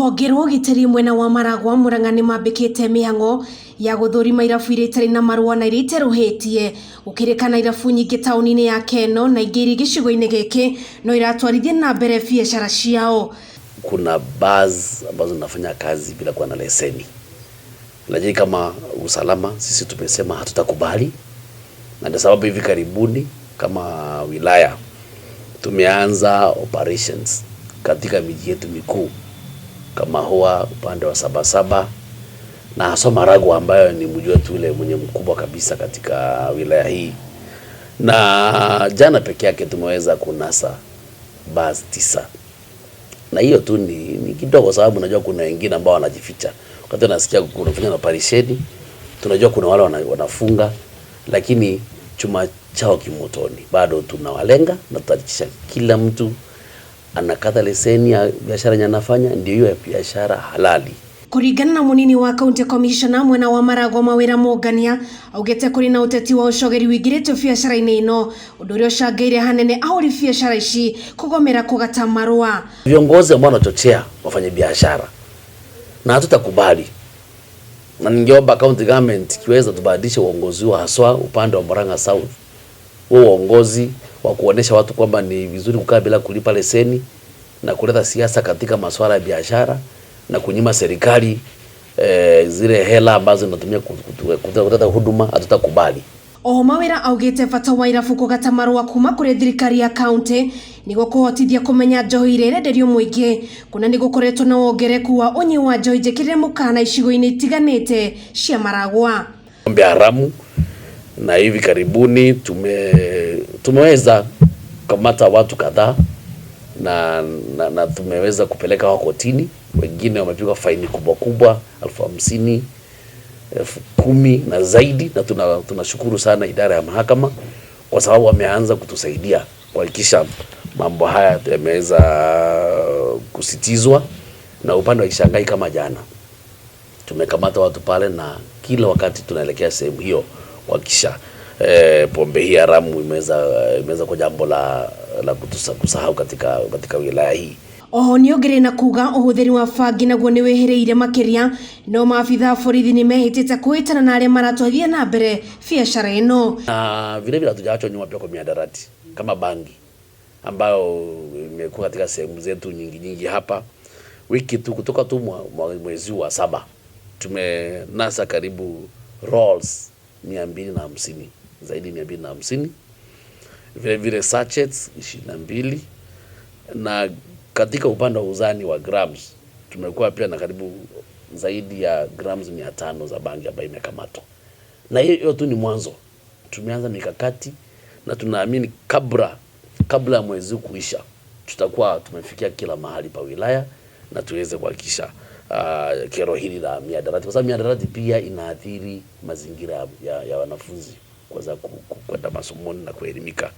Rũhonge rwa ũgitĩri mwena wa Maragwa Murang'a nĩmambĩkĩte mĩhang'o ya gũthũrima irabu iria itarĩ na marũa na iria iterũhĩtie. Gũkĩrĩkana irabu nyingĩ taũni-inĩ ya Keno na ingĩ irĩ gĩcigo-inĩ gĩkĩ no iratwarithia na mbere biacara ciao. Kuna bars ambazo zinafanya kazi bila kuwa na leseni, lakini kama usalama sisi tumesema hatutakubali, na ndio sababu hivi karibuni kama wilaya tumeanza operations katika miji yetu mikuu kama Hoha upande wa Sabasaba na haswa Maragua ambayo ni mji wetu ule mwenye mkubwa kabisa katika wilaya hii, na jana peke yake tumeweza kunasa basi 9, na hiyo tu ni kidogo, sababu najua kuna wengine ambao wanajificha. Wakati nasikia kunafanya operesheni, tunajua kuna wale wanafunga, lakini chuma chao kimotoni, bado tunawalenga na tutahakikisha kila mtu anakata leseni ya biashara yenye anafanya ndio hiyo ya biashara halali. Kũringana na mũnini wa county commissioner mwena wa Maragwa Mawĩra Mũngania augĩte kũrĩ na ũteti wa ũcogeri wĩingĩrĩtio biacara-inĩ ĩno, ũndũ ũrĩa ũcangĩire hanene ahũri biacara ici kũgomera kũgata marũa. Viongozi ambao wanachochea wafanye biashara na hatutakubali, na ningeomba county government ikiweza tubadilishe uongozi huo, haswa upande wa Murang'a South, huo uongozi wa kuonesha watu kwamba ni vizuri kukaa bila kulipa leseni na kuleta siasa katika masuala ya biashara na kunyima serikali zile hela ambazo inatumia kuleta huduma, hatutakubali. Oho Mawĩra augĩte bata wa irabu kũgata marũa kuma kũrĩ thirikari ya kaunti nĩguo kũhotithia kũmenya njohi iria irenderio mũingĩ, kuna nĩ gũkoretwo na wongereku wa ũnyui wa njohi njĩkĩrĩre mũkana icigo-inĩ itiganĩte cia Maragwa. Pombe haramu, na hivi karibuni tumeweza kukamata watu kadhaa na tumeweza kupeleka wao kotini. Wengine wamepigwa faini kubwa kubwa, 50,000, 10,000 na zaidi, na tunashukuru sana idara ya mahakama kwa sababu wameanza kutusaidia kuhakikisha mambo haya yameweza kusitizwa. Na upande wa Kishangai kama jana tumekamata watu pale, na kila wakati tunaelekea sehemu hiyo kuhakikisha pombe hii haramu imeweza kuwa jambo la kusahau katika wilaya hii. Oho nĩongereire na kuga ũhũthĩri wa bangi naguo nĩwĩhĩrĩire makĩria, no maabitha a borithi nĩmehĩtĩte kũhĩtana na arĩa maratwarithia na mbere biacara ĩno. Na vile vile hatujaachwa nyuma pia kwa mihadarati kama bangi ambayo imekuwa katika sehemu zetu nyingi nyingi hapa. Wiki tu kutoka tu mwezi wa 7 tumenasa karibu rolls mia mbili na hamsini, zaidi mia mbili na hamsini, vile vile sachets 22, na katika upande wa uzani wa grams tumekuwa pia na karibu zaidi ya grams 500 za bangi ambayo imekamatwa. Na hiyo tu ni mwanzo. Tumeanza mikakati na tunaamini kabla ya mwezi kuisha tutakuwa tumefikia kila mahali pa wilaya na tuweze kuhakikisha kero hili la mihadarati, kwa sababu mihadarati pia inaathiri mazingira ya wanafunzi kuweza kwenda masomoni na kuelimika.